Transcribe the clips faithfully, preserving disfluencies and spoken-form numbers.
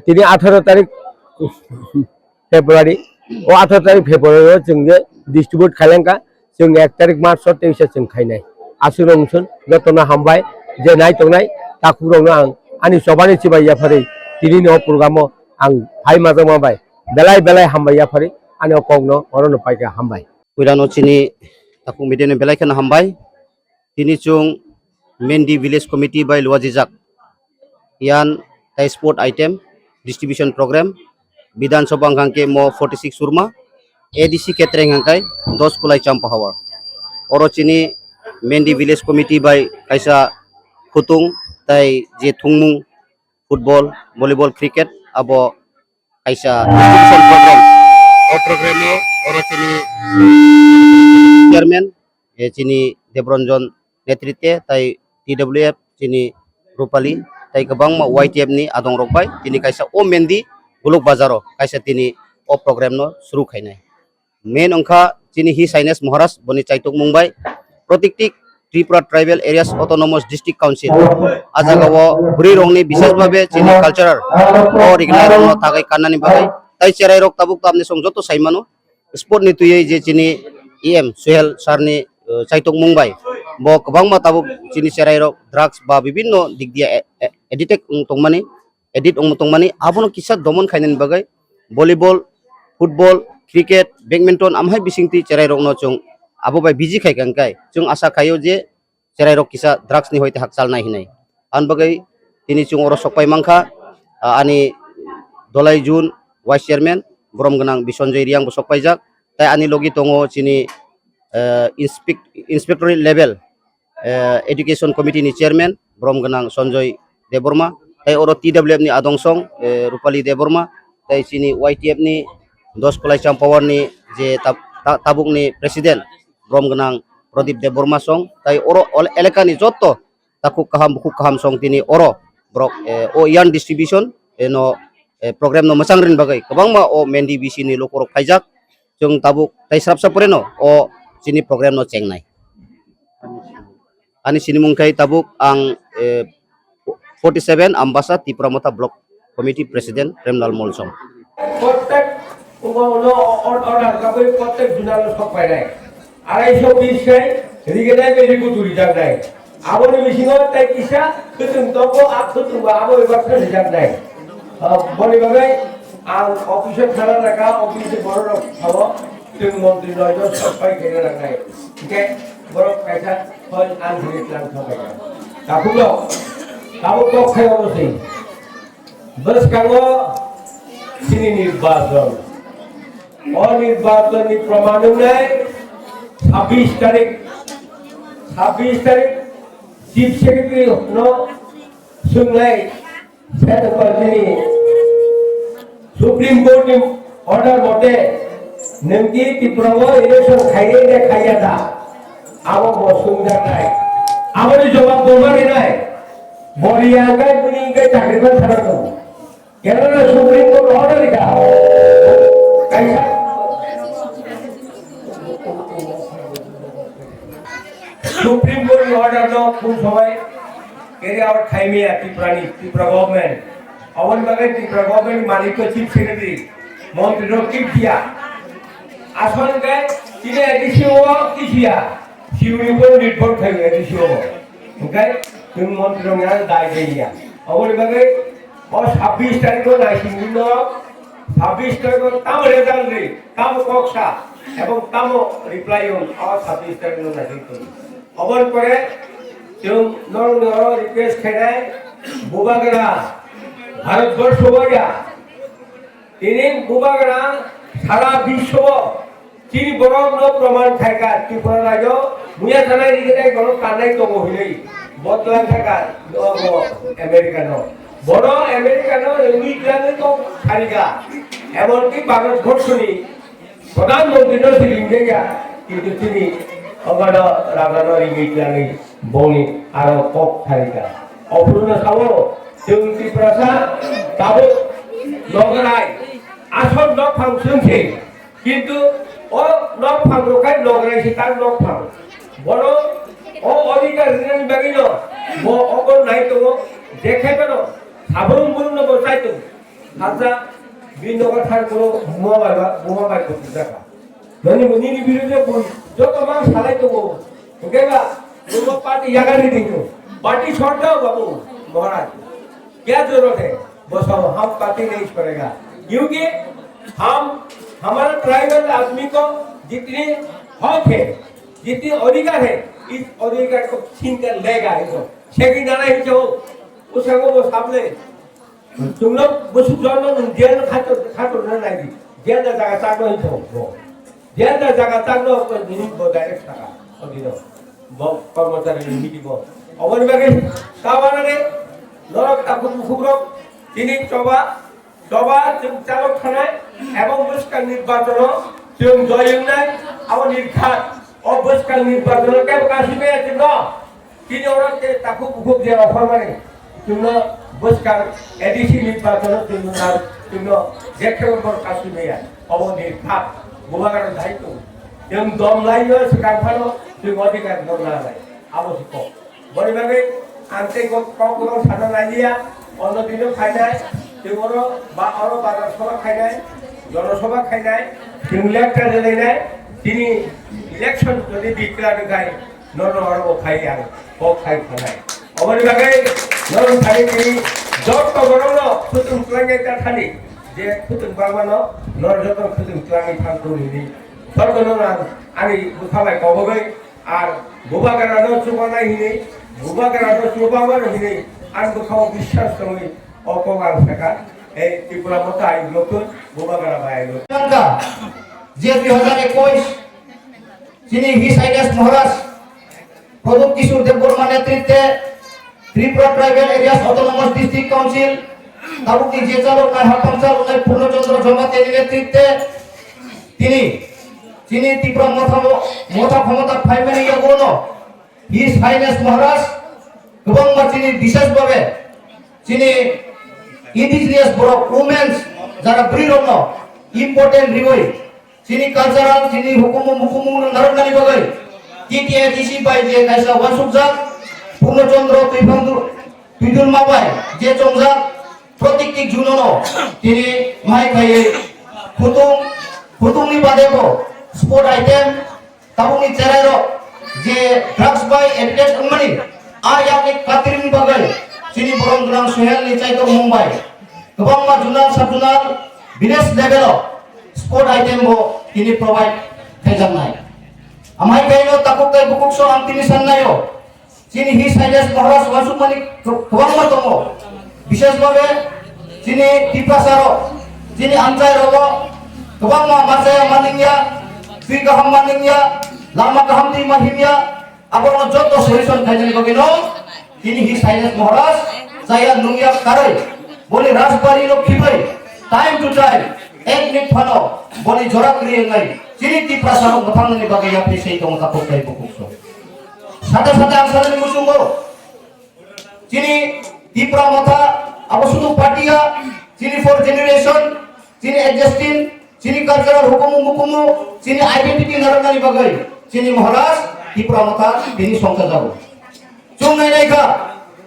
Tini atharo tarik February, o atharo tarik February o chwng je distribute khailangkha, chwng ek tarik March o teisa chwng khainai. Aswk rok wngsun jotono hambai, je nai tongnai takhuk rokno ang ani chobani chibai yapharwi tini ni o program o ang phai majak ma bai belai belai hambai yapharwi ani o kok no oro no paikha, hambai. Puila no chini takhuk media no belai kheno hambai. Tini chwng Mendi Village Committee bai luajijak. Yan tai sport item distribution program. Bidhan Sabha hwnkha khe mo forty six Surma, A D C Ketreng hwnkha khe dos Kulai Champa Hawar. Oro chini Mendi Village Committee bai kaisa khutung tai je thwngmung football, volleyball, cricket abo kaisa exhibition program. O program o oro chini chairman, eh, chini Debranjan netritwe tai T W F chini Rupali tai kwbangma Y T F ni adong rok bai tini kaisa o Mendi Guluk Bazar o kaisa tini o program no suru khainai. Main wngkha chini His Highness Maharaj boni chaitokmung bai protikti Tripura Tribal Areas Autonomous District Council a jaga o bwrwi rokni bishes babe chini cultural o rignai rokno tagai kannani bagwi tai cherai rok tabuk tamni song joto sai mano. Sport ni twiwi je chini E M Suhel sir ni, eh, chaitokmung bai bo kwbangma tabuk chini cherai rok drugs ba bibinno dik dia, eh, eh, addicted wng tongmani, addict wng tongmani, abono kisa domon khainani bagwi volleyball, football, cricket, badminton amhai bisingtwi cherai rokno chwng abo bai busy khai kha, hwnkhe chwng asa khaio je cherai rok kisa drugs ni hoite hakchal nai hinwi. Aboni bagwi tini chwng oro sokpai mankha, ah, ani Dolai Jun Vice Chairman borom gwnang Bisonjoy Riang bo sokpaijak, tai ani logi tongo chini, eh, inspec-, inspectorate level, eh, Education Committee ni Chairman borom gwnang Sonjoy Debbarma, tai oro T W F ni adong song, eh, Rupali Debbarma, tai chini Y T F ni dos Kulai Champa Hawar ni je tab-, ta-, tabuk ni President borom gwnang Pradip Debbarma song, tai oro ol-, elaka ni jotto takhuk kaham bukhuk kaham song tini oro borok, eh, o yarn distribution, eh, no, eh, program no mwchang rin bagwi kwbangma o Mendi B C ni lukurok phaijak. Chwng tabuk tai srapsa pore no o chini program no chengnai. Ani sinimung khai tabuk ang, eh, forty seven Ambasa Tipra Motha Block Committee President Premlal Molsong. Prottek uno uno or-, order kabui prottek zonal sok painai. Arai so bis khai rigenai bai rigu turi jaknai. Aboni bisingo tai kisa khwtwng tongo, a khwtwng bo abo eba khwtwng jaknai. Ah, boni bagwi ang office-o thana rwkha, office-ni borok rok sao, chwng montri noi no sok pai khaina nangnai. Hwnkhe borok kaisa hoi ang hwnwi tlang thang kha. Takhuk rok, tabuk kok khai omo se. Bwskango chini nirbachon. O nirbachonni proman wngnai sabbish tarik, sabbish tarik Chief Secretary no swngnai, Supreme Court ni order mote nwng ki Tripura o election khaiye de khaiya da? Abo bo swngjaknai. Aboni jawab bo ma rinai. Bo riya hwnkhe bini hwnkhe chakri man sana tongo. Kerala Supreme Court order rikha. Kaisa Supreme Court ni order no kung samai carry out khaimaya Tripura ni, Tripura government. Aboni bagwi Tripura government ni malik ko chief secretary, montri no kip diya. Asol ke tini A D C o kisiya. Siuni bo report khai A D C o. Hwnkhe chwng montri rok ni dai dai ya. Aboni bagwi o sabbish tarikh o naisingwi no, sabbish tarikh o tamo result ri, tamo kok sa, ebong tamo reply o, o sabbish tarikh o naising tong. Aboni pore chwng norok ni oro request khainai, Bubagra Bharat Borsho o ya, tini Bubagra sara biswo chini borok no proman khaikha, Tripura rajyo muya sanai riginai borok kannai tongo hinwi botla khaikha, o bo America no. Bono America no ringwi twlangwi kok kharikha, emonki Bharat Borshoni Pradhan Mantri no se ringjakya, kintu chini Obado Raja no ringwi twlangwi bongni aro kok kharikha. Ophuru no sao, chwng Tiprasa tabuk nograi, asol nokphang chwng se. Kintu o nokphang rok khai nograi se tak nokphang. Bono o odhikar rinani bagwi no bo obo nai tongo, je khai phano sabrum brum no bo chai tongo. Hanja, bini nogo thang koro buma bai ba, buma bai kuchuk jaka. Noni bo nini birude bo joto mang salai tongo. Hwnkhe ba, bo party yagani dingo. Party chhod dao babu, Maharaj. Kya zarurat hai? Bosao, hum party nahi chhodega. Kyunki hum, hamara tribal aadmi ko jitni hak hai, jitni adhikar hai, is adhikar ko chhin kar lega hi to. Segi nana hi jo, usago wo samle. Chwngno bwswk jorno nwng jail khator, khatorna nai di. Jail da jaga chakno hinwi thung bo. Jail da jaga chakno nini bo direct saka. Odino. Bo kormochari ni meeting o. Oboni bagwi kawana de norok takhuk bukhuk rok tini choba, choba chwng chalok thanai ebong bwskang nirbachono chwng joy wngnai abo nirkhat. O bwskang nirbachono kebo kasi maya chwngno. Tini oro te takhuk bukhuk je offer mani, chwngno bwskang A D C ni bathano chwngno nar, chwngno je khebo bor kasui maya, obo ni thak, bubagra dai tung. Chwng dom lai no swkang phano, chwng odhikar no na lai. Abo se kok. Boni bagwi ang tei kok, kok kwbang sana lai liya, ono dino phainai, chwng oro ba oro bazar soba khainai, jono soba khainai, chwng lecture rwlainai, tini election jodi declare khai, Nono oro bo khai ang, kok khai khanai. Oboni bagwi nono thani tini jotto borokno khutung twlangwi ta thani, je khutung bangmano, nor jotto khutung twlangwi thang kung hini. Sorgo nono ang ani bwkha bai kobogwi, ar bubagrano chubanai hini, bubagrano chubamano hini, ang bwkhao biswas tongwi o kok ang sakha. Ei Tripura Motha ayuk nokthun, bubagra bai ayuk nokthun. Tangka, je dui hajar ekush, Chini His Highness Maharaj Pradyot Kishore Debbarma netritwe Tripura Tribal Areas Autonomous District Council tabukni je chaloknai, haphang chaloknai Purno Chandra Jamatia ni netritwe tini chini Tipra Motha, Motha khomota phaimani yaguno His Highness Maharaj kwbangma chini bishesh babe chini indigenous borok women's jara bwrwi rokno important riwi Chini cultural, chini hukumu mukumu no narwknani bagwi T T A D C bai je kaisa uansukjak, Purno Chandra Twiphandu-, Twidulma bai je chongjak, protikti junono tini mai khaiwi khutung, khutungni bade bo sport item, tabukni cherai rok je drugs bai addicted wngmani, a yakni katrini bagwi chini borom gwnang Suhel ni chaitok mung bai kwbangma zonal, sub zonal, village level o sport item bo tini provide khaijaknai. Amhai kaino takhuk tai bukhuk so ang tini sannaio, chini His Highness Maharaj uansukmani kwbangma tongo, bishesh babe chini Tiprasa rok, chini amchai rogo kwbangma machaya maningya, twi kaham maningya, lama kaham twi mahimya, Abono joto solution khainani bagwi no tini His Highness Maharaj chaya nungya karwi boni rajbari no khibai time to time ek minute phano boni jora kwrwi wngnai chini Tiprasa rok mwthangnani bagwi yapri sei tongo takhuk tai bukhuk so. Sate sate ang sanani muchungo chini Tipra Motha abo sudu party ya, chini fourth generation, chini existing, chini cultural hukumu mukumu, chini identity narwknani bagwi chini Maharaj Tipra Motha bini songcha jago. Chwng nainai kha,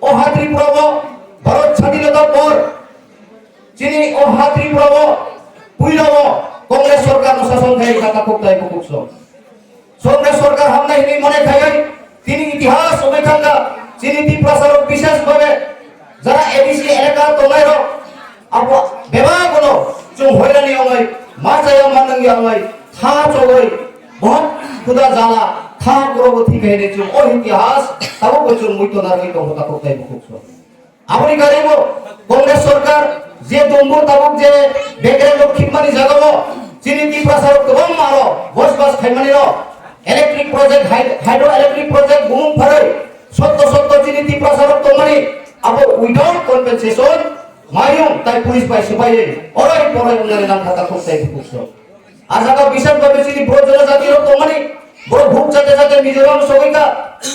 o ha Tripura o Bharat Sadhinata por chini o ha Tripura o puila o Congress sorkar no sason khai kha takhuk tai bukhuk so. Congress sorkar hamnai hinwi mone khaiwi tini itihas wngwi thangkha. Chini Tiprasa rok bishesh babe jara A D C elaka tongnai rok abo bebak bono chwng hoirani wngwi ma chaya ma nungya wngwi kha chogwi bohot khuda jala kha korobo thik hinwi chwng o itihas tabukbo chwng muitu narwgwi tongo takhuk tai bukhuk so. Aboni karwibo Congress sorkar je dumbu tabuk je begreng rok khibmani jagao chini Tiprasa rok kwbangma aro bosbas khaimani rok electric project, hyd-, hydro electric project bumung pharwi sotto sotto chini Tiprasa rok tongmani abo without compensation mayung tai police bai swbaiwi orai porai wngnani nangkha takhuk tai bukhuk so. A jaga bishesh babe chini boro jonojati rok tongmani, borok huk jate jate Mizoram sogwi kha.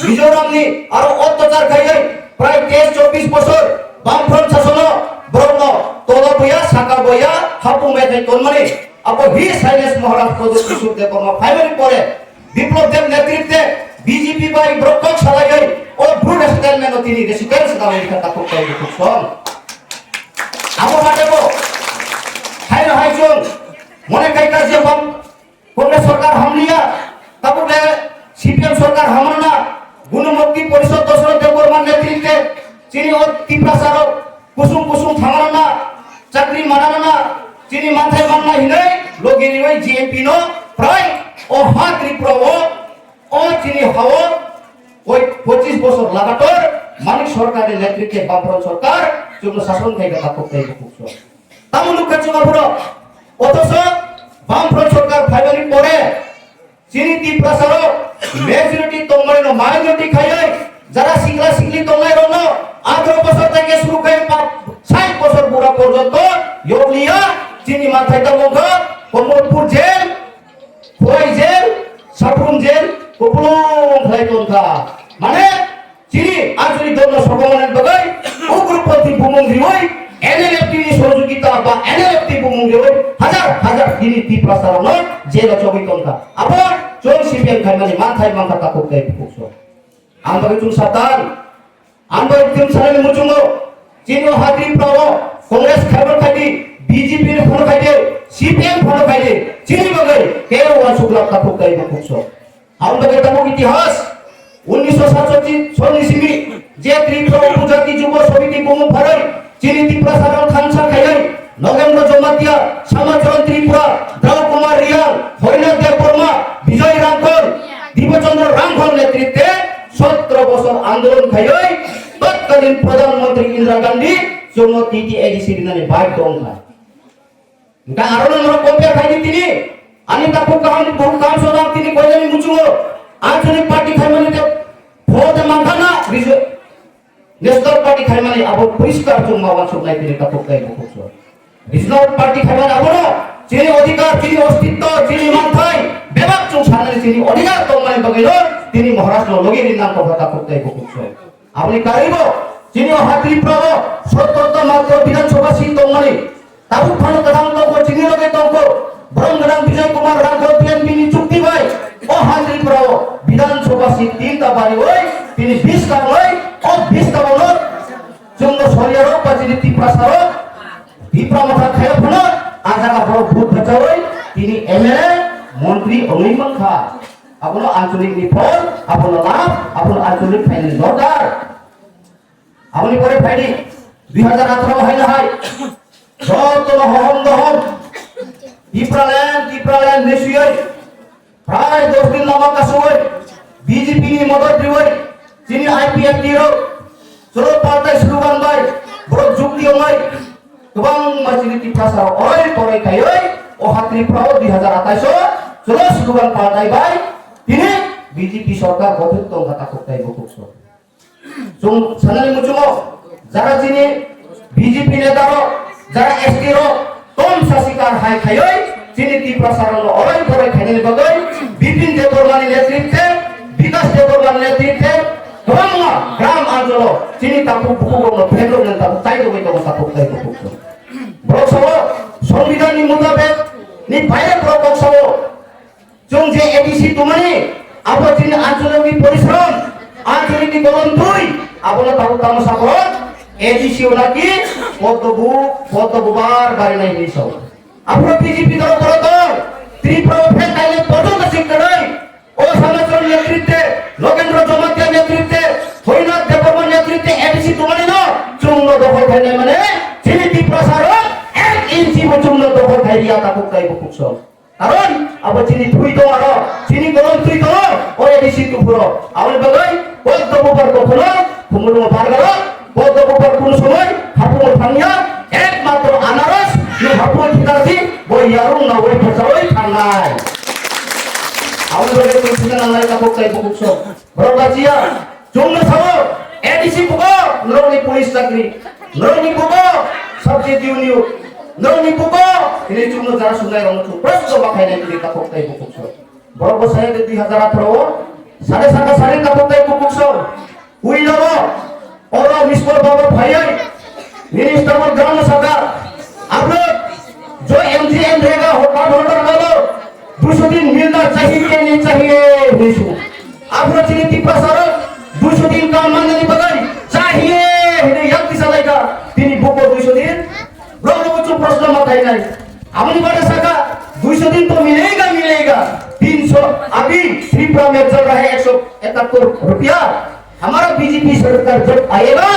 Mizoram ni aro ottachar khaiwi prai teis chobbish bosor Bamfront sasono borokno tola boya, saka boya, hapung mekhai tonmani. Abo His Highness Maharaj Pradyot Kishore Debbarma phaimani pore Biplab Deb netritwe B J P bai borok kok salaiwi o Bru resettlement no tini resettlement swnamwi kha takhuk tai bukhuk song. Abo baade bo Chwng mone khai ka je bam Congress sorkar hamliya, tabuk le C P M sorkar hamrwna, Gunumukti Porishad Dosrot Debbarma netrite chini o Tiprasa rok kusung kusung thangrwna, chakri manarwna, chini manthai manna hinwi logi riwi G M P no prai o ha Tripura o, o chini ha o koi pochis bosor lagator Manik sorkar ni netrite Bamfront sorkar chwngno sason khai ka takhuk tei bukhuk so. Tamo nukha chwng aphuru. Othocho Bamfront sorkar phaimani pore chini Tiprasa rok majority tongmani no minority khaiwi jara sikla sikli tongnai rokno atharoh bosor theke suru khai pa sait bosor bura porjonto yokliya chini manthai tamo wngkha Komolpur jail, Khowai jail, Saprum jail, kupulung khlai tongkha. Mane, chini anchalik dolno sokomorna bagwi ugroponthi bumung riwi N L F T ni sohojogita ba N L F T bumung riwi hajar hajar chini Tiprasa rokno jail o chogwi tongkha. Abo chwng C P M khaimani manthai mankha takhuk tei bukhuk so. Ang bagwi chwng sadan. Ang bagwi chwng sanani muchungo. Chini o ha Tripura o Congress khaibor khaidi, B J P ni phono khaidi, C P M phono khaidi. Chini bagwi kebo uansuk lak takhuk tei bukhuk so. Ang bagwi tabuk itihas, unnish satsorshi sonni simi je Tripura Upajati Jubo Samiti bumung pharwi chini Tiprasa rok thansa khaiwi Nogendra Jamatia, Samacharan Tripura, Drau Kumar Reang, Harinath Debbarma, Bijoy Rangkhol, Dibachandra Rangkhol netrite sotro bosor andolon khaiwi totkalin Pradhan Mantri Indira Gandhi chwngno T T A D C rinani bai tongkha. Hingkhe arono norok compare khaidi tini. Ani takhuk kaham ni bukhuk kaham sodang tini koinani muchungo. Ang chini party khaimani te vote mankha na, National Party khaimani abo poriskar chwng ma uansuknai tini takhuk tei bukhuk so. Regional Party khaimani abono chini odhikar, chini ostitto, chini manthai bebak chwng sanani chini odhikar tongmani bagwino tini Maharashtra logi rinang tongkha takhuk tei bukhuk so. Aboni karwibo chini o ha Tripura o sottor ta matro Bidhan Sabha seat tongmani. Tabuk phano kwthang tongkho, chini loge tongkho. Borom gwnang Bijoy Kumar Rangkhol T N B ni chukti bai o ha Tripura o Bidhan Sabha seat tinta bariwi tini bish ta wngnai, o bish ta bono chwngno Soriya rok ba chini Tiprasa rok Tipra Motha khaya phano a jaga borok vote bachawi tini M L A, montri wngwi mankha. Abono ancholik ni phol, abono lab, abono ancholik phainani dorkar. Aboni pore phaidi dui hazar atharo haino hai jotono hohom dohom Tipraland, Tipraland hinwi suyoi prai dos din lama kasugoi B J P ni modot riwoi chini I P F T rok chwlo partai slogan bai borok jukti ongoi kwbangma chini Tiprasa rok oroi poroi khaioi o ha Tripura o dui hazar athais o chwlo slogan partai bai tini B J P sorkar gothon tongkha takhuk tei bukhuk so. Chwng sanani muchungo, jara chini B J P neta rok, jara S T rok, tom sasikar hai khaioi, chini Tiprasa rokno orai borai khainani bagwi, Bipin Debbarmani netritve, Bikas Debbarmani netritve, kwbangma gram ancholo, chini takhuk bukhuk rokno phendrok nang takhuk tai tongwi tongo takhuk tai bukhuk. Borok sabo, Songbidan ni mutabek ni baire borok kok sabo, Chwng je A D C tongmani, abo chini ancholik ni porishrom, ancholik ni golom twi, abono tabuk tamo sakhoro, A D C o naki, poddo bu, poddo bubar barinai hinwi sao. Aphuru B J P dolo borok tong, Tripura o phet kainai porjonto sik kwrwi, o Samacharan netritve, Nogendra Jamatia netritve, Harinath Debbarma netritve A D C tongmani no, chwngno dokhol khainai mane, chini Tiprasa rok ek inchi bo chwngno dokhol khai riya takhuk tai bukhuk song. Karon abo chini thwi tongo aro, chini golom thwi tongo, o A D C tuphuro. Aboni bagwi poddo bubar kokhono, khumulwngo bargaro, poddo bubar kunu somoi hapungo thangya, ekmatro anaros, ni hapungo thikar di, bo yarung na wai phasawi thangnai. Aboni bagwi chwng sina nangnai takhuk tai bukhuk so. Borok bachiya, chwngno sao, A D C bugo, norokni police chakri, norokni bugo, subject unit, norokni bugo, ini chwngno jara sunai rokno chwng prosto bakhainai tini takhuk tai bukhuk so. Borok bo saya de dui hazar atharo o, sade saka sade takhuk tai bukhuk so. Uilabo, oro Miskol Baba phaiwi, minister bo gramo saka, apno jo M G N rega ho, card holder walo, dusho din milna chahiye nahi chahiye, hinwi su. Aphuru chini Tiprasa rok duiso din kam mannani bagwi chahiye hinwi yak tisa laika. Tini buko duiso din rok rok chu proshno ma khainai. Aboni bade saka, duisho din to milega, milega. Tinsho, abhi Tripura mein chal raha hai ek sho ekattor rupiya. Hamara B J P sarkar jab aayega,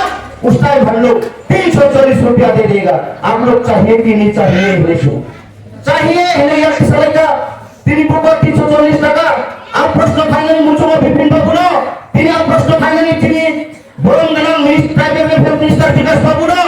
us time hum log tinsho challis rupiya de dega. Aap log chahiye ki nahi chahiye, hinai chu. Chahiye, hinai ya kisa lega. Tini buko tinsho challis taka. Aap proshno khainani muchungo Bipin Babu no. Tini aap proshno khainani tini Borom ganang minis-, tribal welfare minister Bikash Babu no,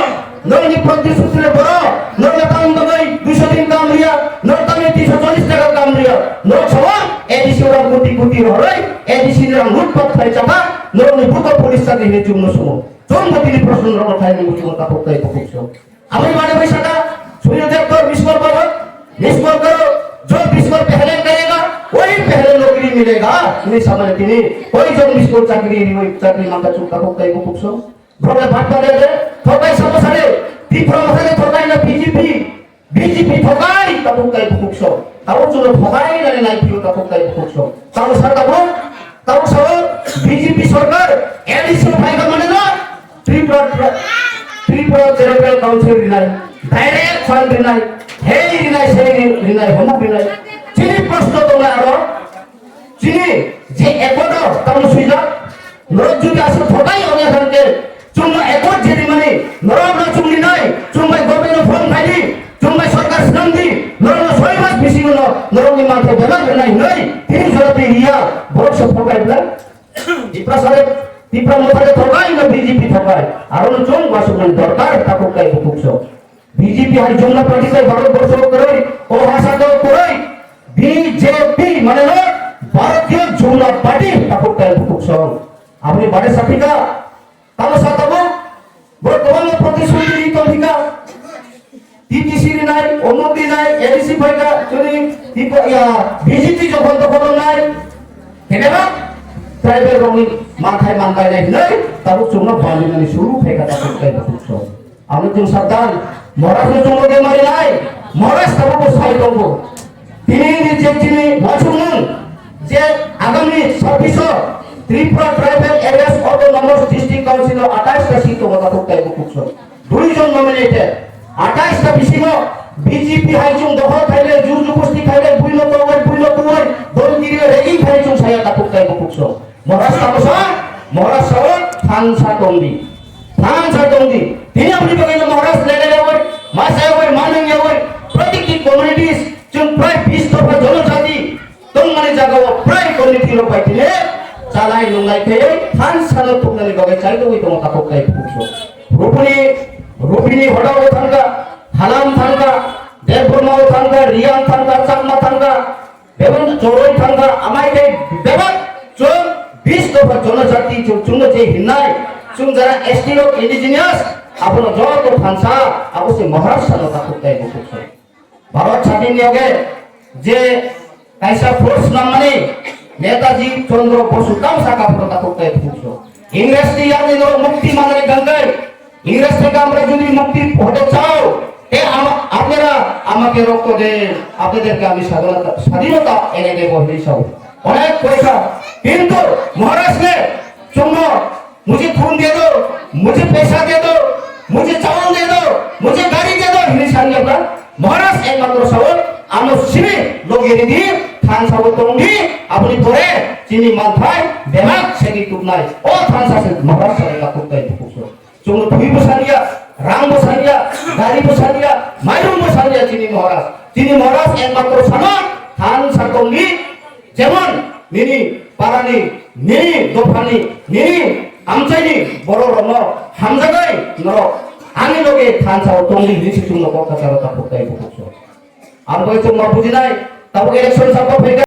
norokni protishruti le boro, norok le tamni bagwi duisho din kam riya, norok tamni tinsho challis taka kam riya, norok sabo A D C rok guti guti rohoroi, A D C ni rang lutpat khlai chapa, norokni buko police chakri hinwi chumno sumo. Chwng bo tini proshno norokno khlainani muchungo takhuk tai bukhuk song. Aboni bade bai saka, Sunil Tractor miss call karo, miss call karo, jo miss call pehle karega, wahi pehle nokri milega, hinwi samani tini, koi jon miss call chakri riwi chakri mangka chukka kok tai bukuk so. Bro le bat bade de, thokai sabo sare, Tipra masa de thokai na B J P, B J P thokai, tabuk tai bukuk so. Tabuk chuno thokai nani nai piyo tabuk tai bukuk so. Tabuk sa tabuk, tabuk sa B J P sarkar, A D C phaika mane na, Tripura, Tripura Territorial Council rinai, direct fund rinai, hei rinai, sei ri-, rinai, homuk rinai. Chini proshno tongnai aro, chini je accord o tamo swijak, norok jodi aswk thokai ongya thangkhe, chwngno accord je rimani, norokno chwng rinai, chwng bai government o form khaidi, chwng bai sarkar swnamdi, norokno soi mas bisingo no, norokni manthai bebak rinai hinwi, tini jora twi riya, borok se thokai belai. Tipra sare, Tipra motha de thokai na B J P thokai. Aro no chwng wasuk mani dorkar takhuk kai bukhuk so. B J P hai Jumla Party tai Bharat Borsho kwrwi, o hasa to kwrwi. B J P mane no Bharatiya Jumla Party takhuk kai bukhuk so. Aboni bade saphika, tamo sa tabuk, bo kwbangma protishruti ri tongphika. T T C rinai, omuk rinai, A D C phaika, chini, tipo, ya, B J P jokhon tokhon wngnai. Kene ba? Tribal rokni manthai manbainai hinwi, tabuk chwngno balinani suru phaika tabuk tei tabuk chwng. Ang chwng sabdan, Maharaj no chwngno de marinai, Maharaj tabuk bo sai tongo. Tini ni je chini wachukmung, je agami sabbish o Tripura Tribal Areas Autonomous District Council o atais ta seat tongo tabuk tei tabuk chwng. Dui jon nominated. Atais ta bisingo B J P hai chwng dokhol khaile, jur jubusti khaile, buino towai, buino towai, dol kiri regi khai chwng saya takhuk tai bukhuk so. Maharaj tamo sa, Maharaj sao thansa tongdi. Thansa tongdi. Tini aboni bagwi no Maharaj lele yawai, masa yawai, manung yawai, protikti communities, chwng prai bis dopha jonojati, tongmani jagao prai committee rok bai tini chalai nunglai khe thansa no thuknani bagwi chai tongwi tongo takhuk tai bukhuk so. Rupini, Rupini hodao thangkha, Halam thangkha, Debbarma thangkha, Riyang thangkha, Chakma thangkha, bebak Choroi thangkha, amai khe bebak chwng bis dopha jonojati chwng chwngno je hinnai, chwng jara S T rok indigenous, abono joto thansa, abo se Maharaj sano takhuk tai bukhuk so. Bharat sadin ni age je kaisa force nangmani Netaji Chandra Bosu tamo saka phano takhuk tai phukso. Ingres ni yakni norok mukti manani gangkai. Ingres theke amra jodi mukti hote chao, te ama-, apnara amake rokto den, apnaderke ami sadhonata, sadhinota ene debo hinwi sao. Onek koisa. Kintu Maharaj ne chwngno मुझे खून दे दो, मुझे पैसा दे दो, मुझे चावल दे दो, मुझे गाड़ी दे दो, hinwi sani yakna Maharaj ekmatro sao, ano simi logi ridi, thansa bo tongdi, aboni pore chini manthai bebak segi tuknai, o thansa se Maharaj sani ka tuknai bukukso. Chwngno thwi bo saniya, rang bo saniya, gari bo saniya, mairung bo saniya chini Maharaj. Chini Maharaj ekmatro sano thansa tongdi, Jemon nini parani, nini dophani, nini amchaini borok rokno hamjagwi norok ani loge thansa o tongdi hinwi se chwngno kok kacharo takhuk tai bukhukso. Ang bai chwngma bujinai, tabuk election sabo phaikha.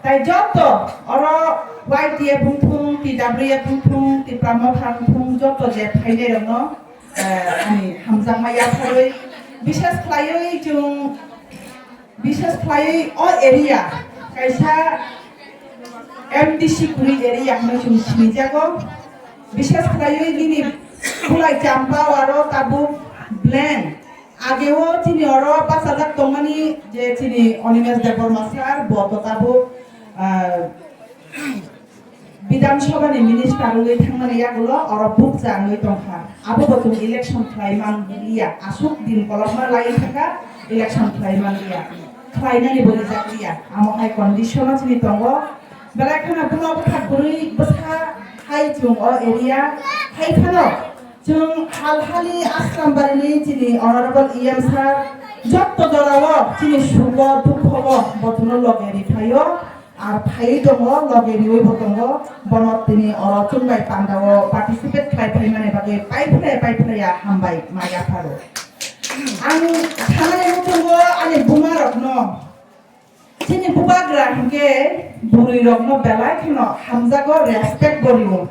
Tai jotto oro Y T F wngthung, T W F wngthung, Tipra Motha wngthung, jotto je phainai rokno, eh, ani hamjakma yapharwi, bishes khlaiwi chwng Bishes khlaiwi o area kaisa M D C kwrwi area hwnwi chwng sinijago. Bishes khlaiwi nini Khulai Champa aro tabuk blank. Ageo chini oro bachajak tongmani je chini Animesh Debbarma sir bo to tabuk, ah, Bidhan Sabha ni minister wngwi thangmani yagulo oro bukcha wngwi tongkha. Abo bo chwng election khlai man liya. Aswk din kolokma lai thangkha. Election khlai manliya, khlainani bo rijak liya, amo hai condition o chini tongo. Belai kheno buma bwkha bwrwi bwsa hai chwng o area hai phano chwng Halhali Asrambari ni chini honorable E M sir jotto jora o chini sugo dukho o bothorno loge ri phaio. Ar phaiwi tongo, loge riwi bo tongo, bono tini oro chwng bai panda o participate khlai phaimani bagwi paiphlai paiphlai ya hambai ma yapharo. Ang sanai muchungo ani buma rokno, chini bubagra hinkhe bwrwi rokno belai kheno hamjago, respect bo rio.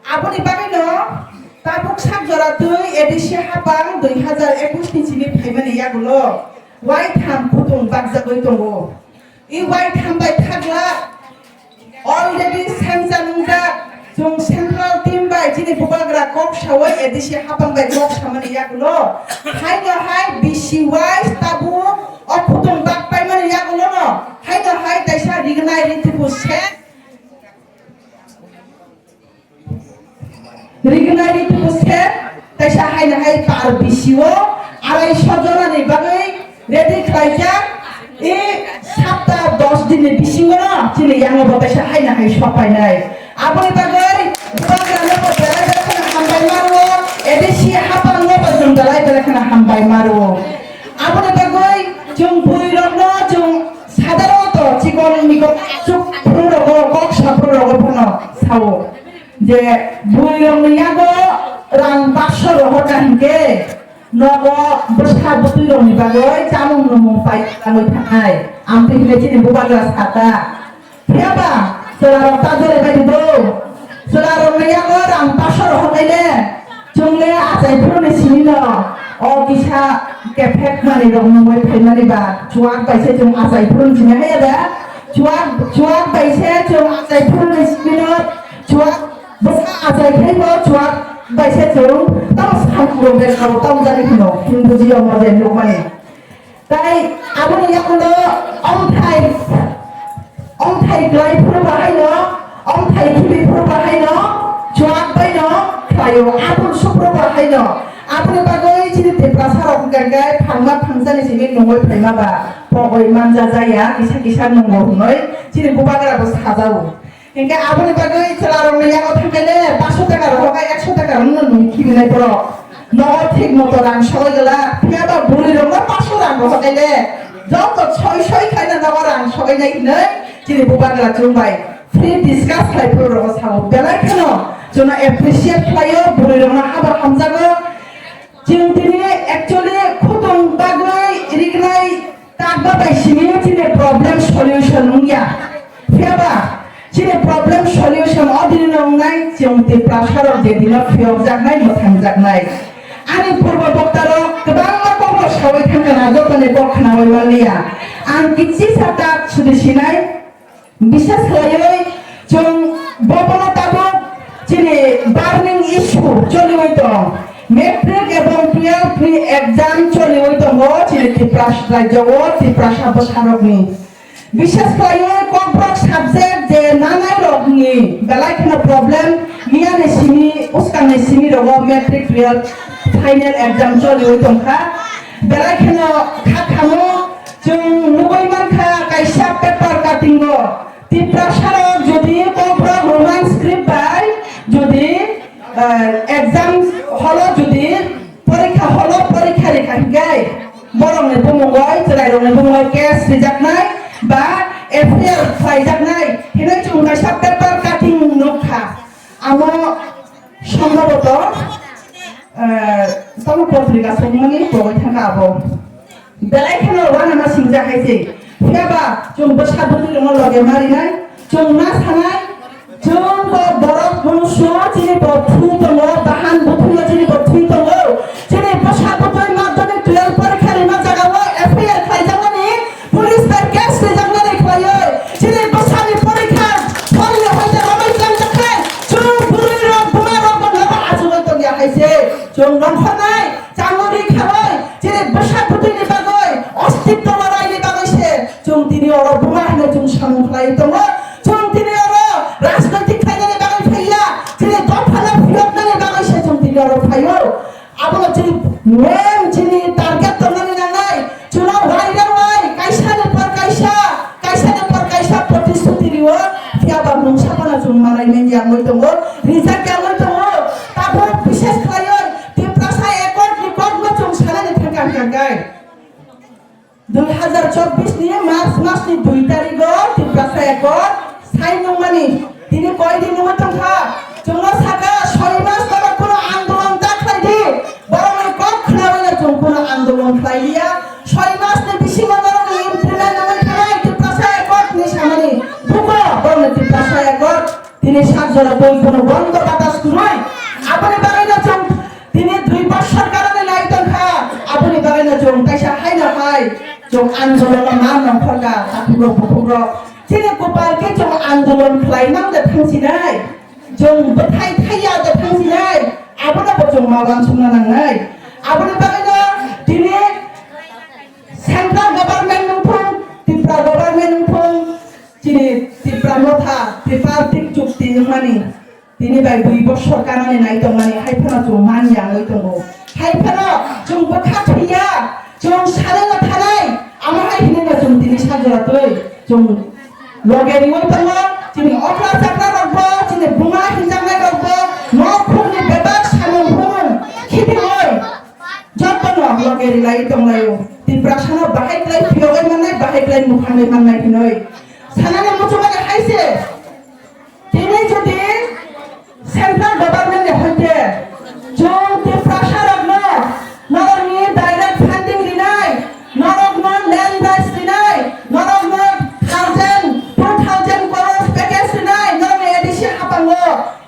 Aboni bagwino tabuk sak jora twi A D C hapang dui hazar ekush ni simi phaimani yagulo waitham kutung bakjagwi tongo. I waitham bai thagla already sensa nungjak, chwng central team bai chini bubagra kok sawi A D C hapang bai kok samani yagulo haino hai B C wise tabuk o kutung bak paimani yagulono haino hai taisa rignai ritiku se Rignai ritu se taisa haino hai par bisio arai so jona ni bagwi ready khlaijak. I sapta dos din ni bisingo no chini yango bo taisa haino hai sopainai. Aboni bagwi bubagra no bo belai belai kheno hambai maro, A D C hapang no bo jwng belai belai kheno hambai maro. Aboni bagwi chwng bwrwi rok no chwng sadaro to chikon mikon chuk phuru rogo kok sa phuru rogo phano sao. Je bwrwi rokni yago rang bakso rohorna hinkhe nogo bwsa bwtwi rokni bagwi chamung nwmung pai tangwi thangnai. Amtwi hwnwi chini bubagra sata. Phiyaba chwla rok ta jore bai do. Chwla rokni yago rang bakso rohornai le. Chwng le achai phuruni simi no o kisa kephek mani rok nwngwi phaimani ba chuak bai se chwng achai phuruni simi haiya da. Chuak, chuak bai se chwng achai phuruni simi no chuak Bwsa achai khai bo chuak bai se chwng tamo samung rok de sabo tamo jani phano chwng buji yo mo je nukmani. Tai aboni yakulo omthai, omthai klai phuru bahai no, omthai khibi phuru bahai no, chuak bai no khlaio, aboni sukro bahai no. Aboni bagwi chini Tiprasa rok hwnkha khe phangma phangjani simi nungwi phaima ba pogwi manja jaya, kisa kisa nungo hwnwi chini bubagra bo sajao. Hinkhe aboni bagwi chwla rokni yago thangkhe le paanch sho taka rohor khai, ekso taka rokno nung khibi nai borok. Nogo thik moto rang sogwi glak, phiya ba bwrwi rokno paanch sho rang rohor khai le joto soi soi khai no nogo rang sogwi nai hinwi chini bubagra chwng bai free discuss khlai phuru rogo sao. Belai kheno chwngno appreciate khlaio, bwrwi rokno habo hamjago. Chwng tini actually khutong bagwi rignai Takba bai simi chini problem solution wngya. Phiya ba chini problem solution o dini no wngnai, chwng Tiprasa rok je dino phiyokjaknai, mwthangjaknai. Ani purbo bokta rok kwbangma kok rok sawi thangkha na, jotoni kok khnawi manliya. Ang kichisa tak sudi sinai. Bishes khlaiwi chwng bo bono tabuk chini burning issue choliwi tong. Matric ebong twelve ni exam choliwi tongo chini Tiprasa rajyo o Tiprasa bwsarokni. Bishes khlaiwi kokborok subject je nanai rokni belai kheno problem miyani simi uskangni simi rogo matric twelve final exam choliwi tongkha. Belai kheno kha khamo Chwng nugwi mankha kaisa paper cutting o Tiprasa rok jodi Kokborok Roman script bai jodi, eh, exam hall o jodi porikha hall o porikha rikha hinkhe borokni bumungoi chwrairokni bumungoi case rijaknai ba F I R khlaijaknai hinwi chwng kaisa paper cutting nukha. Amo sombhoboto, eh, tamo potrika songmani pogoi thangkha abo. Belai kheno uanama singjak hai se. Phiya ba chwng bwsa bwtwi rokno loge marinai, chwng ma sanai, chwng bo borok mwnusyo chini bo thwi tongo, bahan bwthwio chini bo thwi tongo. Chini bwsa bwtwi madhyamik twelve porikha rima jagao F I R khlaijakmani, police bai case rijaknani khlaiwi chini bwsani porikha phol ni hoite romwi klamjaknai, chwng bwrwi rok buma rok bo nogo achugwi tongya hai se. Chwng nongkhornai, changori khawi, chini bwsa bwtwini bagwi, ostitto laraini bagwi se chwng tini oro buma hwnwi chwng samung khlaiwi tongo. Chwng tini oro rajnoitik khlainani bagwi phaiya, chini dophano phiyoknani bagwi se chwng tini oro phaio. Abono chini main chini target tongnani nangnai, Mungsa phano chwng manai manya wngwi tongo, rijak ya wngwi tongo. Tabuk bishes khlaiwi Tiprasa Accord ni kokno chwng sanani thangkha hwnkha khe dui hazar chobbish ni March mas ni dui tarigo Tiprasa Accord sign wngmani tini koi din wngwi tongkha. Chwngno sakha soi mas toro kuno andolon ta khlai di. Borokni kok khnawi no chwng kuno andolon khlai liya. Soi mas ni bisingo borokni implement wngwi thanai Tiprasa Accord ni samani buko borokni Tiprasa Accord tini sak jora twi kuno bondo batas kwrwi. Aboni bagwi no chwng tini dui bosor karani nai tongkha. Aboni bagwi no chwng kaisa haino hai chwng andolon no ma nongkhorkha takhuk rok bukhuk rok. Chini kwpal khe chwng andolon khlai nang da thangsinai. Chwng bwthai thaiya da thangsinai, abono bo chwng ma uansukna nangnai. Aboni bagwino tini central government wngthung, Tripura government wngthung, chini Tripura motha, Tripartite chukti wngmani, tini bai dui bosor kanani nai tongmani, hai phano chwng man ya wngwi tongo. Hai phano chwng bwkha thwiya, chwng saleno thanai, amo hai hinwi no chwng tini sajora twi chwng loge riwi tongo, chini okra chakra rokbo, chini buma hinjaknai rokbo, nok khungni bebak samung humung khibiwi jotono loge rilai tonglaio. Tiprasano bahai klai phiyogwi mannai, bahai klai mukhangwi mannai hinwi sanani muchungmani hai se. Tini jodi central government ni hoite chwng Tiprasa rokno norokni direct funding rinai, norokno land rights rinai, norokno thousand, two thousand crores package rinai, norokni A D C hapango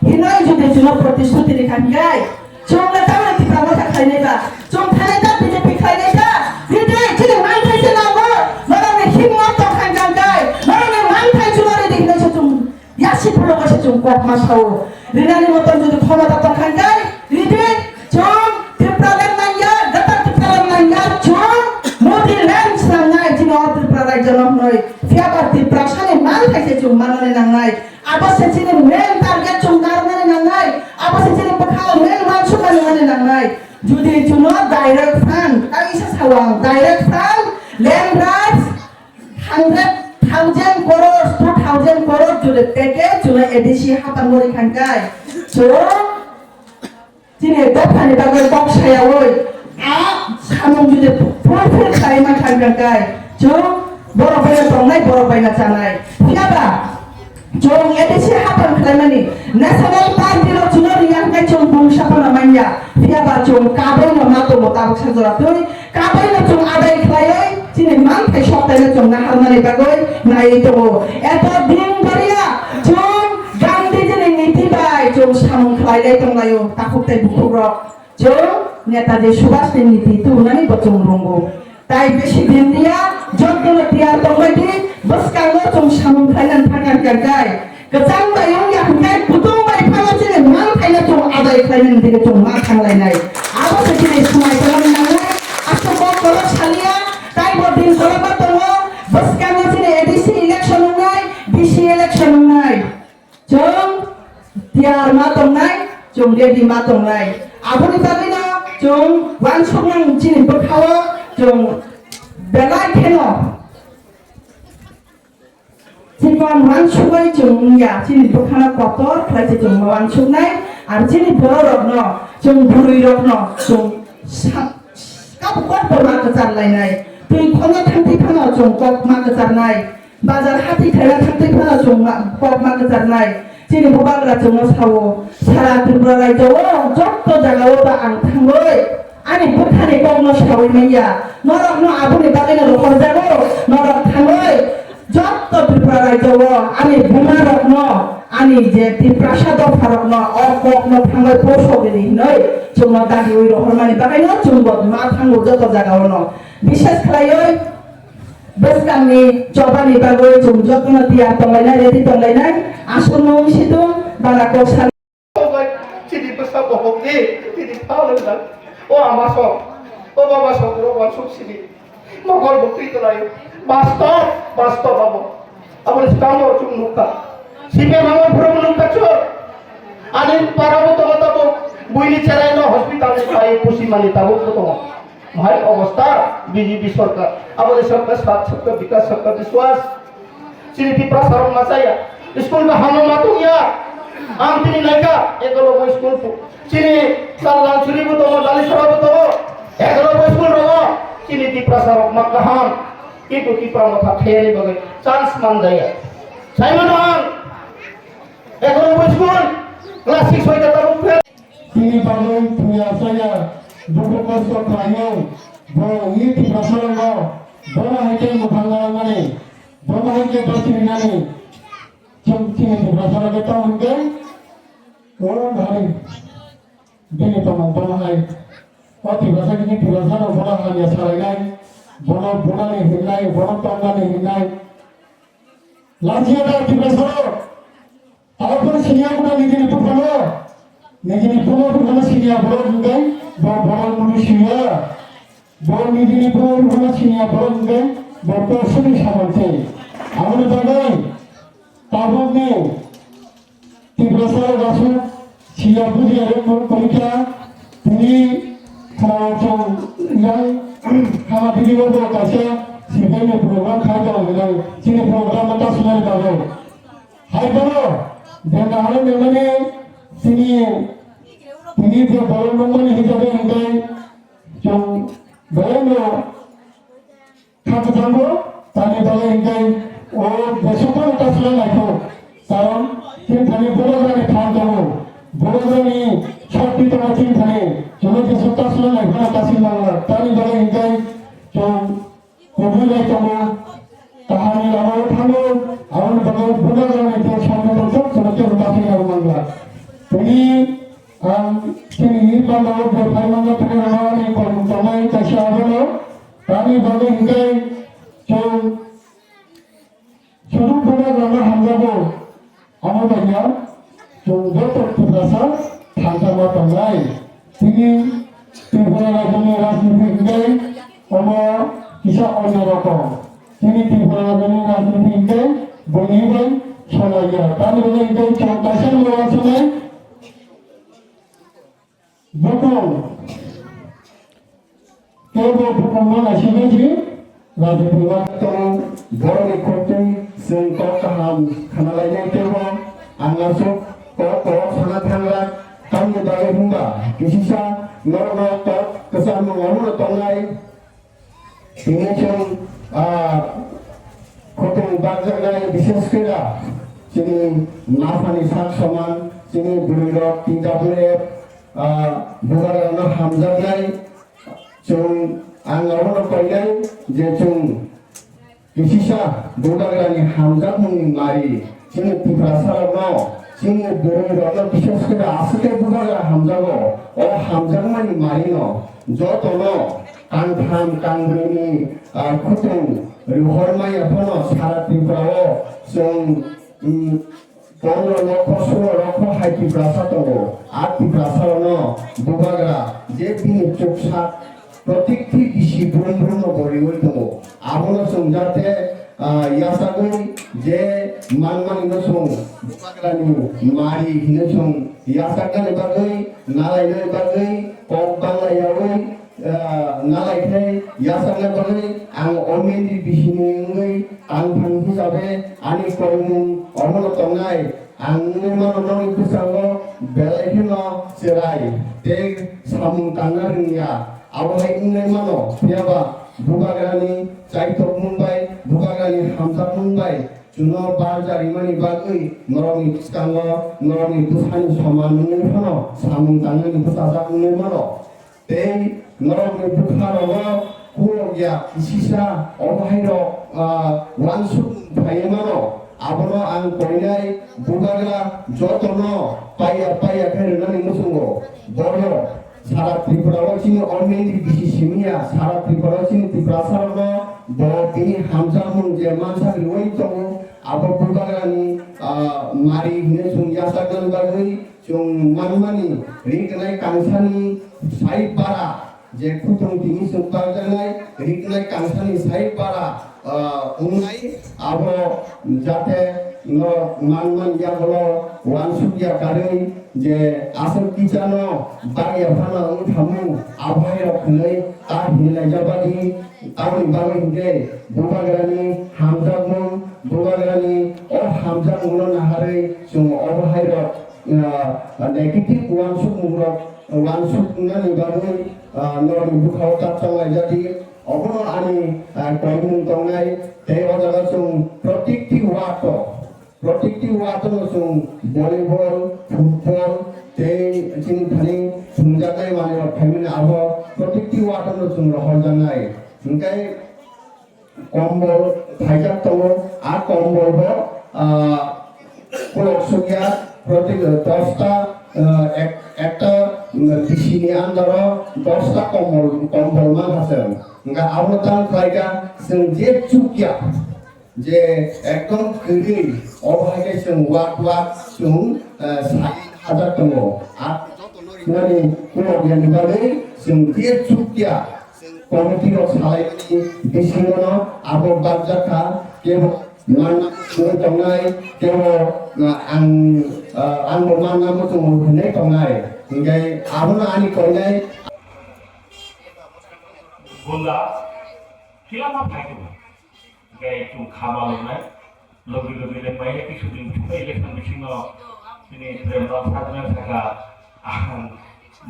hinwi jodi chwngno protisthuti rikha hinkhai, chwngno tamni Tipra motha khlainai ba, chwng khlainai ta B J P khlainai ta, ridi chini manthai se nango, norokni himmat tongkha hinkhai, norokni manthai chwngno ridi hinwi se chwng Yasi phulo kaisa chwng kok ma sao. Rinani motom jodi khomota tongkha khe, ridi chwng Tipraland nangya, Greater Tipraland nangya, chwng Modi land swnamnai, chini o Tripura rajyo no hwnwi. Phiya ba Tiprasani man khai se chwng manani nangnai. Abo se chini main target chwng narwknani nangnai. Abo se chini bwkhao main uansuknani nangnai. Jodi chwngno direct fund, kaisa sao ang, direct fund, land rights, hundred thousand crores, two thousand crores jodi package chwngno A D C hapan gori khankai. So, chini dophani bagwi kok sayawi, a samung jodi fulfill khlaima khankai. So, borok baina tongnai, borok baina chanai. Phiya ba, chwng A D C hapan khlaimani, National Party rok chwngno riya hwnkhe chwng bungsa phano manya. Phiya ba chwng kabui no ma tongo tabuk sa jora twi. Kabai no chwng adai khlaiwi, chini manthai soktaino chwng naharnani bagwi naiwi tongo. Eto din boriya chwng Gandhiji ni niti bai chwng samung khlailai tonglaio, takhuk tei bukhukrok. Chwng Netaji Subhash ni niti tubunani bo chwng rwngo. Tai besi din riya, jotono tiyar tongbaidi, bwskango chwng samung khlainani thangkar kar kai. Kwchang bai wng ya hwnkhe, kutung bai phano chini manthaino chwng adai khlainani theke chwng ma thanglainai. Abo se chini swmai kwlwng nangnai. Aswk kok kolok saliya, taibo din kolokma tongo. Bwskango chini A D C election wngnai, D C election wngnai. Chwng tiyar ma tongnai, chwng ready ma tongnai. Aboni bagwino chwng uansuknang chini bwkhao chwng belai kheno. Chikon uansugwi chwng wngya, chini bwkhano kotor khlai se chwng uansuknai, ar chini bororokno, chwng bwrwirokno chwng sa-, kok kok bo ma kwchar lainai. Twi khonno thangtwi phano chwng kok ma kwcharnai. Bazar hati khaina thangtwi phano chwng ma, kok ma kwcharnai. Chini bubagra chwngno sao, sara Tripura rajyo o jotto jaga o ba ang thangwi ani bwkhani kokno sawi manya. Norokno aboni bagwino rohorjago, norok thangwi jotto Tripura rajyo o ani buma rokno, ani je Tiprasa dopha rokno o kokno thangwi posok rini hinwi chwngno dagiwi rohormani bagwino chwngbo ma thango jotto jaga ono. Bishes khlaiwi bwskangni chobani bagwi chwng jotono tiyar tonglainai, ready tonglainai, aswkno wng situng bana kok sal. Chini bwsa bohokni, chini phalwngjak. O ama sok, o baba sok, o uansuk sini. Mokol bo twi tonai. Bastob, bastob abo. Aboni swkango chwng nukha. C P M abo phuru nukha chwng. Ani parabo tongo tabuk. Buini cheraino hospital ni pai pusi mani tabuk bo tongo. Hai obostha B J P sorkar. Aboni sorkar sat sabka vikas sabka vishwas. Chini Tiprasa rok ma chaya. School kaham ma tongya. Ang tini naikha, Eklavya school pu-, chini Kallang Churi bo tongo, Dalisora bo tongo. Eklavya school rogo chini Tiprasa rok ma kaham. Kintu Tipra Motha khairwi bagwi chance man jaya. Saimano ang Eklavya school class six hoite tabuk fail. Chini bagwi thwiya chaya, dukhu kosto khlaio, bo wngwi Tiprasa rogo, bono hai khe mwthang narwknani, bono hai khe bachirwnani, chwng chini Tiprasa rogo tamo hwn khe, o hari bini tongmung bono hai, o Tiprasa bini Tiprasa rok bono hamya salainai, bono bunani hinnai, bono tongnani hinnai, lachiya da Tiprasa rok. Abo phano siniya buda nijini buphano, nijini buphano buphano siniya borok hwnkhe bo borok mwnwi siniya. Bo nijini buphano buphano siniya borok hwnkhe bo kosoni samang se. Aboni bagwi tabukni Tiprasa rok aswk siniya bujiya rok tong tongkha. Tini khorang chwng yang khama tini bo kaisa sipaini program khai tongo hinwi chini program ta sunani bagwi. Hai bono, benda hai nangmani tini, tini je borok nangmani hisabe hingkai, chwng belai no kha kwchango, tani bagwi hingkai, o jesukno ta sula naikho, karon chini thani bubagrani phan tongo, bubagrani shakti tongo chini thani, chwngno jesuk ta sula naikho, ta sila nangla, tani bagwi hingkai, chwng Kubui bai tongo, kahamni lamao thango, aboni bagwi bubagrani tei samung tongthok chwngno teibo ta phiyarok mangla. Tini ang chini ni bangmao bo phai mangna phai rwmani kolmung tongnai kaisa abono, tamni bagwi hingkai chwng sudu bubagrano hamjago. Omo bai ya, chwng joto Tiprasa thansa ma tongnai. Tini Tripura rajyoni rajniti hingkai omo kisa onyo rokom. Tini Tripura rajyoni rajniti hingkai boni bai solaiya. Tamni bagwi hingkai chwng kaisa no uansuknai. Bukung. Teibo bukungno naisingwi si rajniti ma tongo, borokni khoroknwi chwng kok kaham khna lainai teibo ang aswk kok kok sana thangla, tamni bagwi hwnba kisisa norokno kok kwchangmung omono tongnai. Tini chwng, ah, khotong bakjaknai, bishesh khe da chini naphani sak soman, chini bwrwirok T W F, ah, bubagrano hamjaknai. Chwng, ang abono koinai je chwng kisisa bubagrani hamjakmungni mari, chini Tiprasarokno, chini bwrwirokno, bishesh kore aswk khe bubagra hamjago. O hamjakmani marino jotono kangtham kangbrwini, ah, khutang rohormaya phano sara Tripura-o chwng, mm, pondro lokho, sulo lokho hai Tiprasa tongo. A Tiprasarokno bubagra je bini chuksa protikti bisi brum brumno bo riui tongo. Abono chwng jate, ah, yasagwi je manmanino chwng bubagrani mari hino chwng yasaknani bagwi, nalainani bagwi, kok bangla yaui, ah, nalai khe yasakna bagwi ang o mendri bisini wngwi tangphang hisabe ani koimung omono tongnai. Ang wngwi mano nokni bwskango belai kheno cherai tei samung tangna rwngya. Abo hai wngwi mano, phiyaba bubagrani chaitokmung bai, bubagrani hamjakmung bai chwngno barja rimani bagwi norokni bwskango, norokni bwsani soman wngwi phano samung tangnani bwchajak wngwi mano. Tei norokni bwkharogo khulokya kisisa omo hairok, ah, uansuk phaiwi mano. Abono ang koinai bubagra jotono paiya paiya khe rwnani muchungo. Bono sara Tripura-o chini already bisi simiya, sara Tripura-o chini Tiprasarokno bo bini hamjakmung je mansak riui tongo, abo bubagrani, ah, mari hinwi chwng yachaknani bagwi chwng manmani ri gwnai kangsani sai bara je khutong tini chwng barjaknai ri gwnai kangsani sai bara, ah, wngnai abo jate No man man ya bolo wansuk ya karwi je aswk kisa no bak ya phano wng thamu abohai rok hwnwi ta hinlai jabadi. Tamoni bagwi hinkhe bubagrani hamjakmung, bubagrani o hamjakmungno naharwi chwng obohai rok, ah, negative wansukmung rok wansuknani bagwi, ah, norokni bwkhao ta chonglaijadi. Obono ani, ah, koimung tongnai tei o jaga chwng protikti ward o Protikti ward-o chwng volleyball, football tei chini thani thwngjaknai manwirok phaimani abo protikti ward-o chwng rohorjaknai. Hwnkhe kombol phaijak tongo, a kombol bo, ah, kolok sukya protik dosta, ah, ek-, ekta, mm, bisini andaro dosta kombol, kombol mankha chwng. Hwnkhe abo tang khlaikha chwng je chukya. Je ekdom kwrwi, obo hai khe chwng wak wak chwng, eh, sai hajak tongo. Ar joto nori nani kulok yani bagwi chwng je chukya committee rok salaimani bisingo no abo bakjak kha, kebo manna muchungo tongnai, kebo, eh, ang, eh, ang bo manna muchungo hwnwi tongnai. Hinkhe abono ani koinai. Bunda, kila ma phai tong. Hingke chwng kha malwnai, logi logi le maya kisu din thumai election bisingo chini Premlal Sakma saka, ang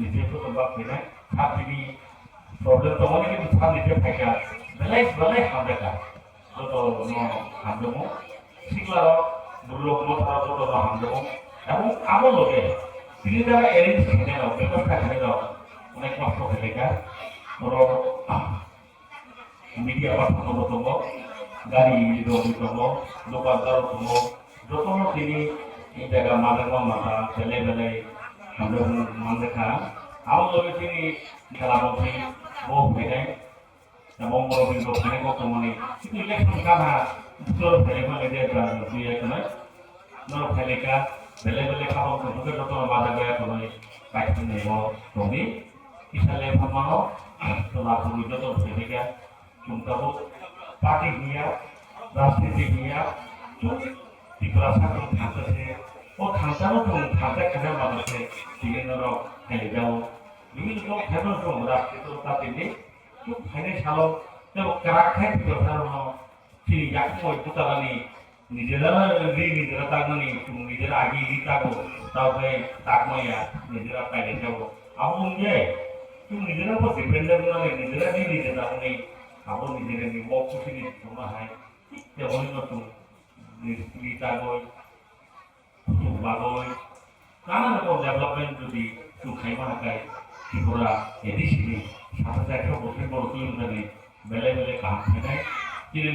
nije photo bak phainai, kha tini problem tongmani kintu kha nije phaikha, belai belai hamjakha, joto no hamjakmo, sikla rok, buruk rok, motha rok joto no hamjakmo, abo abo loge tini dara arrange khainai rok, bebostha khainai rok, onek kosto khainai kha, oro. Media pathak rok tongo, gari rok tongo, dukandar rok tongo, jotono tini jaga majak ma mata belai belai hamjak manjakha. Abo loge tini khela montri bo phainai, abo montri bo phainai bo tongmani. Tini election kana bwswk phainai phainai je jang tuya khwnai. Norok phailika, belai belai khabang tongthokhe jotono bajak bai khwnwi paithaknai bo tongdi. Kisa le phamano, tola khwnwi jotono phailika, chwng tabuk party hiya, rajniti hiya, chwng Tiprasa chwng thansa se, o thansa no chwng thansa khana mano se, tini norok phailijao. Bibini kok khaibo chwng rajniti party ni, chwng phainai salo, tebo kwrak khai Tiprasa rokno, chini yakung bai butalani, Nijera ri nijera takmani, chwng nijera agi ri tago, tao khe takmaya, nijera pailai jago. Abo wngya, chwng nijera bo dependent wngnani, nijera ri nijera wngnai, abo nijera ni mok kusini thwngma hai, thik tei hwnwi no chwng ri tagoi, kuchuk bagoi, Nana rokom development jodi chwng khaima hakai Tripura A D C ni sata ekso bosor boro kilometer ni belai belai kaham khainai. Chini